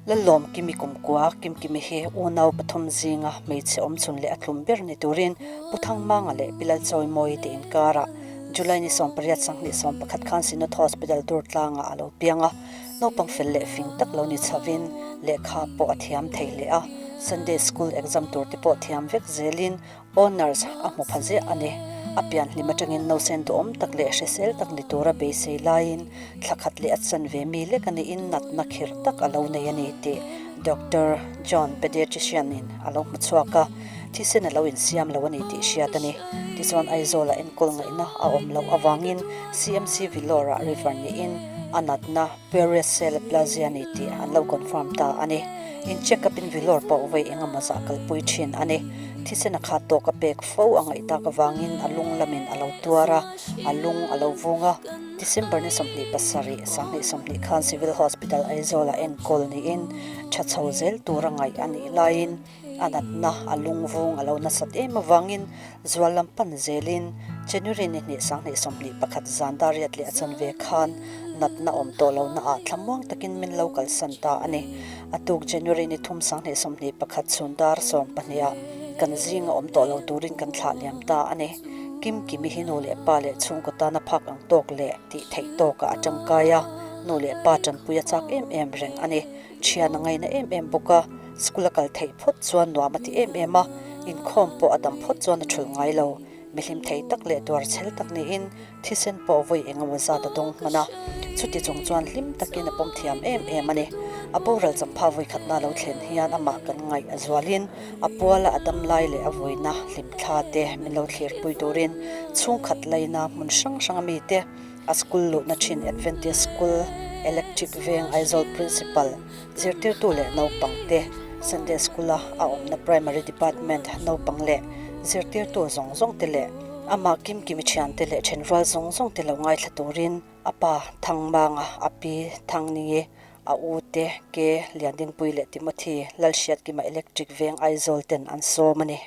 Lallawmkimi kumkua Kimkimi hi unau pathum zinga hmeichhe awmchhun leh a tlum ber ni turin Pu Thangmanga leh Pi Lalchawimawii te inkarah July ni 18 2011 khan Synod Hospital Durtlangah a lo piang a, naupang fel leh fing tak lo ni chhovin lehkha pawh a thiam thei hle a, Sunday School exam tur te pawh thiam vek zelin Honours a hmu pha ziah a ni. A pian hlim atangin nausen duhawm tak leh hrisel tak ni tura beisei laiin thla khat leh a chan ve mi lek a niin natna khirh tak a lo nei a ni tih Doctor John pediatrician in a lo hmu chhuak a, thisen a lo insiam lo a ni tih hriat a ni. Tichuan Aizawl-ah enkawl ngaihna a awm loh avangin CMC Vellore-ah refer niin a natna Puerocell aplasia a ni tih an lo confirm ta a ni. In check up in Vellore pawh vawi eng emaw zah kalpui thin a ni. Thisen a khat tawk a pek fo a ngaih tak avangin a lung lamin a lo tuar a, a lung a lo vung a. December ni 27, 2020 khan Civil Hospital Aizawl-ah enkawl niin tha chho zel tura ngaih a nih laiin a natna a lung vung a lo nasat em avangin zual lam pan zelin January ni hnih 2021 zan dariat leh a chanve khan natna awm tawh lohna ah thlamuang takin min lo kalsan ta a ni. A tuk January ni thum 2021 chhun dar 12 ah kan zinga awm tawh lo turin kan thlah liam ta a ni. Kim Kimi hi nu leh pa leh chhungkaw tana phak ang tawk leh tih theih tawkah a tangkai a, nu leh pa tanpui a chak em em reng a ni. Thian a ngaina em em bawk a, school a kal theih phawt chuan nuam a ti em em a, inkhawm pawh a dam phawt chuan a thulh ngai lo. Mihlim thei tak leh tuar chhel tak niin thisen pawh vawi eng emaw zat a dawng hman a, chuti chung chuan hlim takin a pawm thiam em em a ni. A boral champha vawi khatna lo thlen hian amah kan ngaih a zualin a puala a dam lai leh a vawiina hlimthla te min lo thlirpui turin chhungkhat laina hmun hrang hranga mite a school luhna thin Adventist School, Electric Veng Aizawl Principal, zirtirtu leh naupang te, Sunday School a a awmna Primary Department naupang leh zirtirtu zawng zawng te leh amah Kimkimi thiante leh thenrual zawng zawng te lo ngaithla turin a pa Thangmanga, a pi Thangningi, a u te Ke Liandingpui leh Timothy Lalhriatkima Electric Veng Aizawl ten an sawm a ni.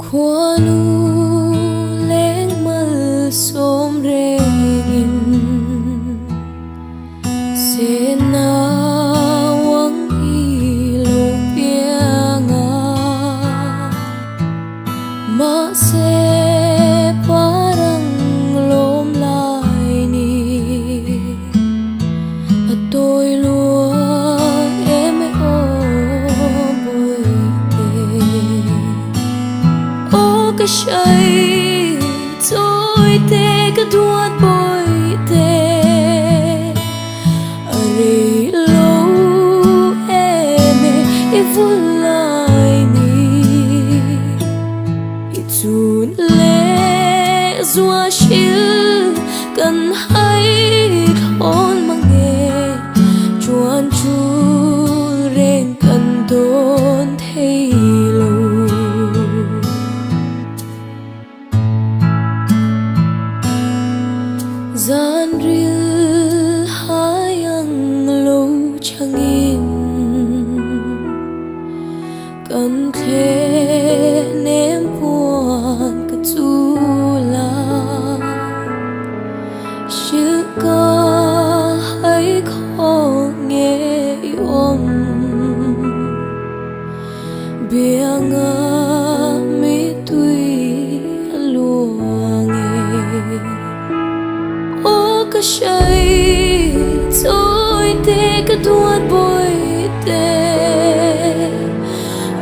Khuanu leng malsawm rengin Sena wang hi lo piang a Mahse parang lawm lai ni A tawi lua em e aw Bawihte Aw ka hrai tawite ka duat Bawihte A rei lo em e i vul lai ni I chun leh zua hril kan hai thlawn mang e Chuan chul reng kan dawn thei lo. Zan ril hai ang lo changin kan thlen em puan ka chul a Hrilh ka hai khaw nge i awm. Bianga mittui a luang e. Aw ka hrai tawite ka duat Bawihte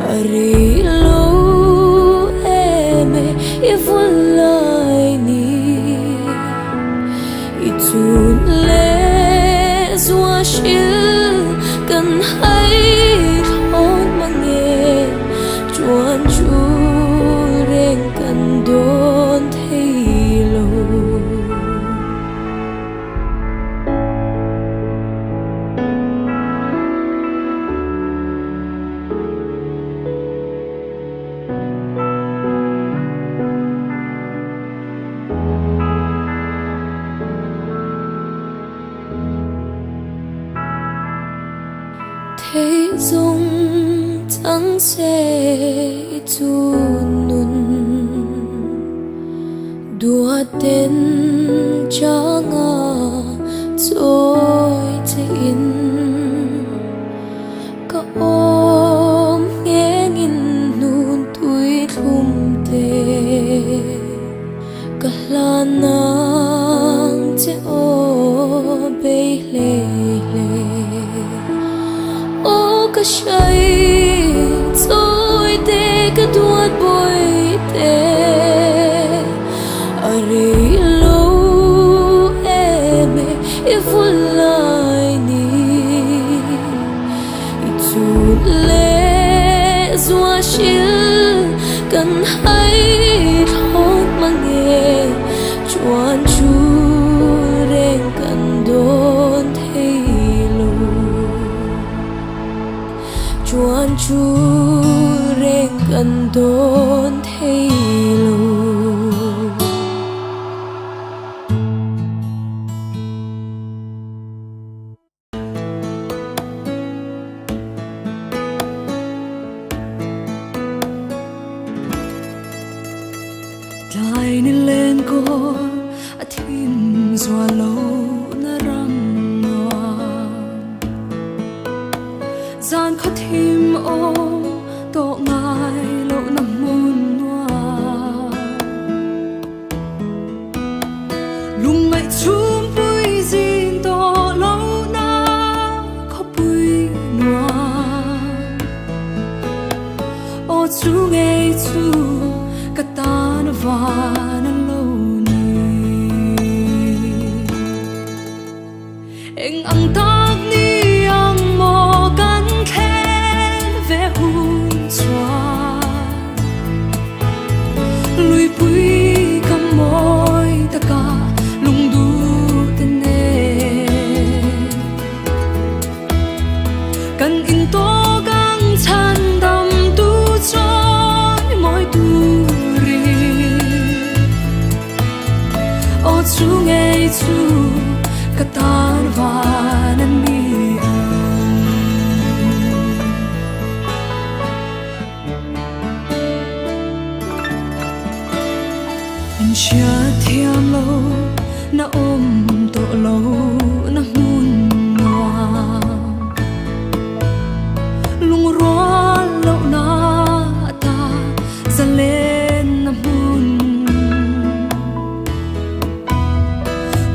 a rei lo em e i vul lai ni I chun leh zua hril kan hai thlawn mang e Chuan chul reng kan dawn thei lo. Thei zawng chang se i chun nun Duaten changa. Tawi che in ka awm nghengin hnun tui thlum te ka hlan nang che aw bei hle hle. Aw ka hrai tawi te ka duat bawi te a rei lo em e i vul lai ni i chun leh zua hril kan hai thlawt mang e chuan chu reng kan dawn thei lo chuan chu reng kan dawn thei lo. Tlai ni len kawl a thim zual lo na ram nuam Zan khaw thim awm tawh ngai loh na hmun nuam Lungngaih chhumpui zin tawh lo na khawpui nuam Aw chu ngei chu ka tan van a lo ni. Eng ang tak ni ang maw kan thlen ve hun chuan Luipui ka mawi taka lungduh te nen Kan in tawk ang chhan dam tu chawi mawi turin Aw chu ngei chu ka tan van an ni ang. In hriat thiam lo na awm tawh lo na hmun nuam Lungrual lohna ata zalen na hmun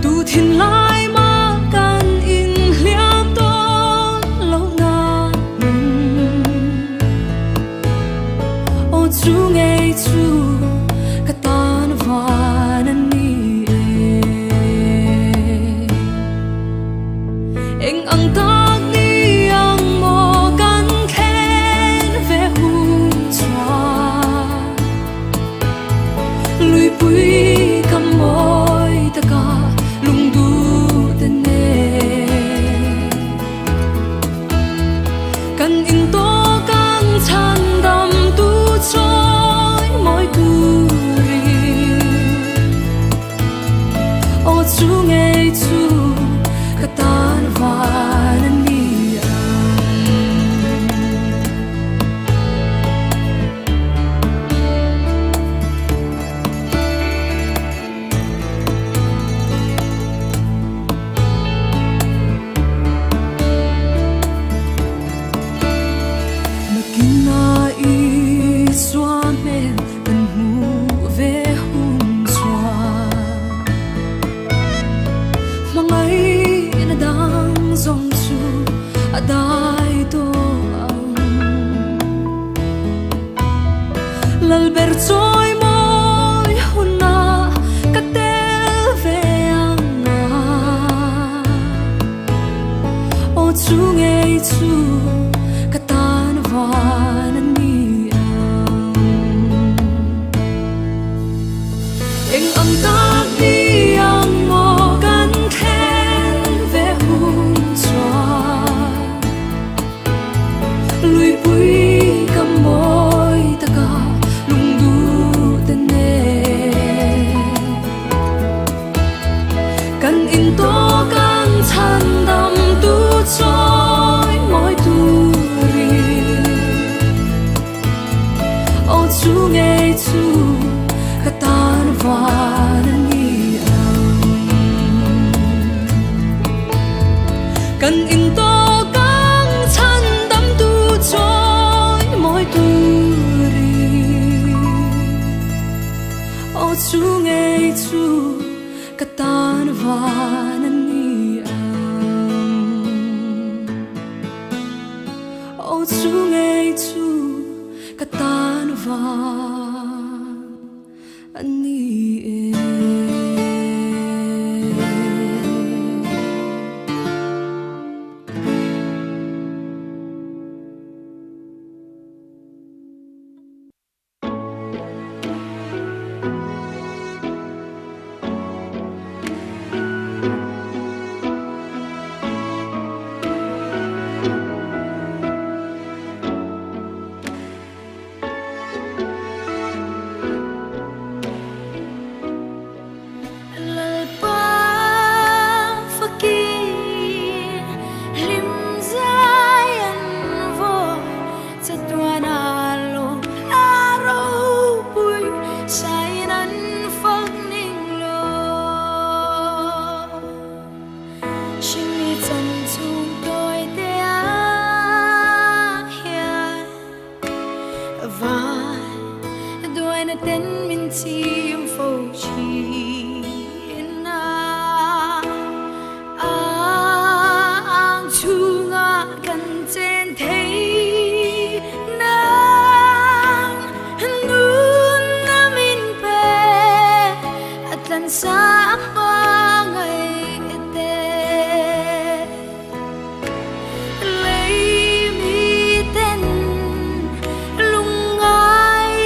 Tu thinlai mah kan inhliam tawn lohna hmun Aw chu ngei chu ka tan van a ni e. Eng ang tak ni ang maw kan thlen ve hun chuan Luipui ka mawi taka lungduh te nen Kan in tawk ang chhan dam tu chawi mawi turin Aw chu ngei chu ka tan van a ni ang. Nakinah Isua hmel kan hmuh ve hun chuan Hmangaihna dang zawng chu a dai tawh ang. Lalber chawi mawi hunah ka tel ve ang a. Aw chu ngei chu ka tan van a ni ang. Eng ang tak ni ang maw kan thlen ve hun chuan Luipui ka mawi taka lungduh. Kan intawk ang chhandamtu chawimawi turin. Aw chu ngei chu ka tan van a ni ang. Aw chu ngei chu ka tan van a ni e. Lalpa fakin hlim zai an vawi chatuan a lawm a ropui sain an fak ning lo. Hringmi chan chung tawi te ah hian Van duaina ten min chim fo thin a, a ang chhunga kan chen thei nang nunna min pe a tlan sa hmangaih te. Lei mi ten lungngai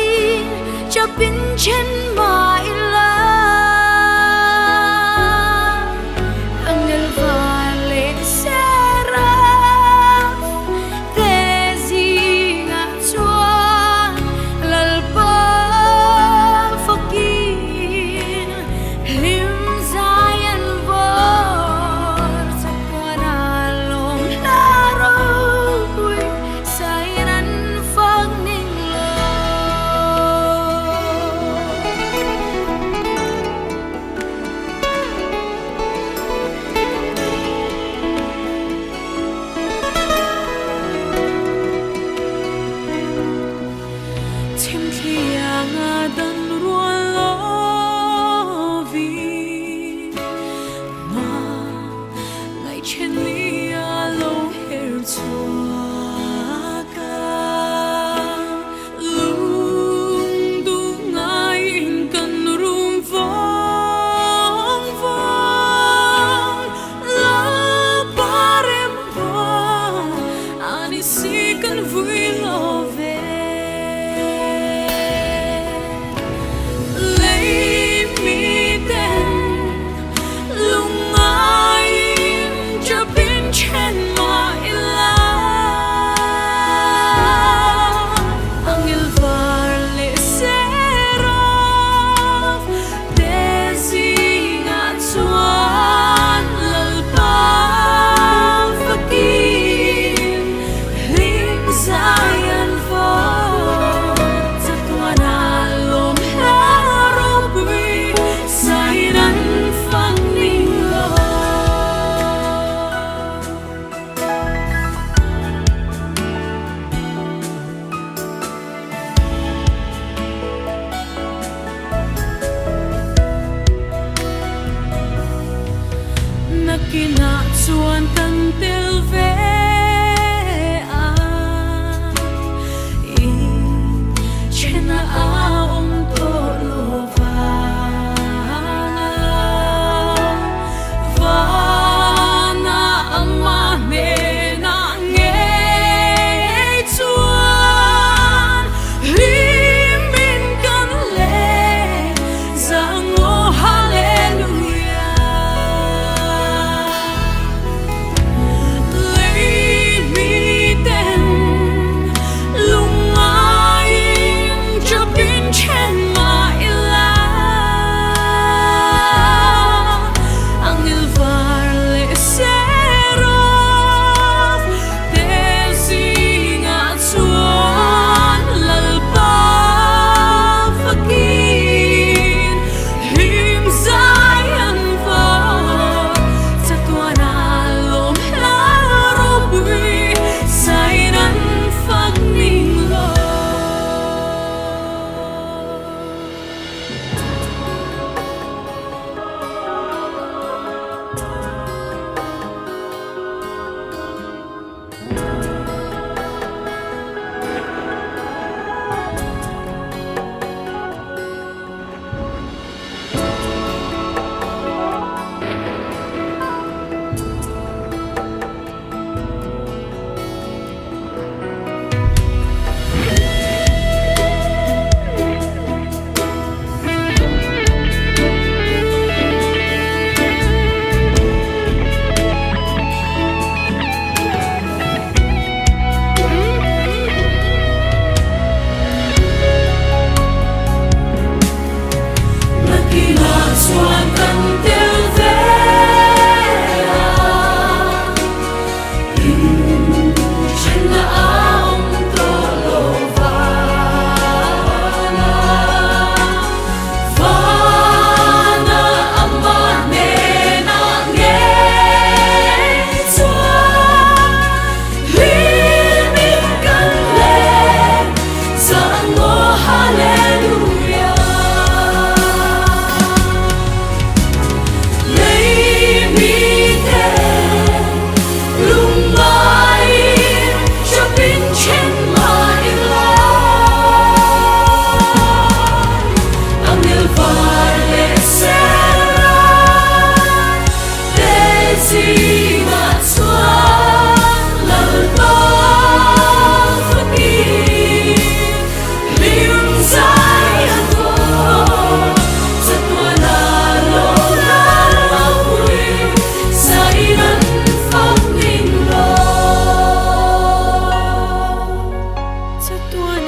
chapin then mai la Angel van leh seraph te zingah chuan Lalpa fakin hlim zai an vawr chatuan a lawm hla ropui sain an fak ning lo. Chhimthlianga dan rual lovin ma ngaihchen ni a lo her chhuak a. Lungduh ngaiin kan rum vawng vawng Lalpa rem rual a ni si kan vui lo ve. Lei mi ten lungngai-in chapin then mah ila. Angel var leh seraph te zingah chuan Lalpa fakin hlim zai an vawt chatuan a lawm hla ropui sain an fak ning lo. Nakinah chuan kan tel ve a, i chhena a awm tawh lo vang a, vana amah hnenah ngei chuan hlimin kan leh Zangaw Hallelujah. Tuan.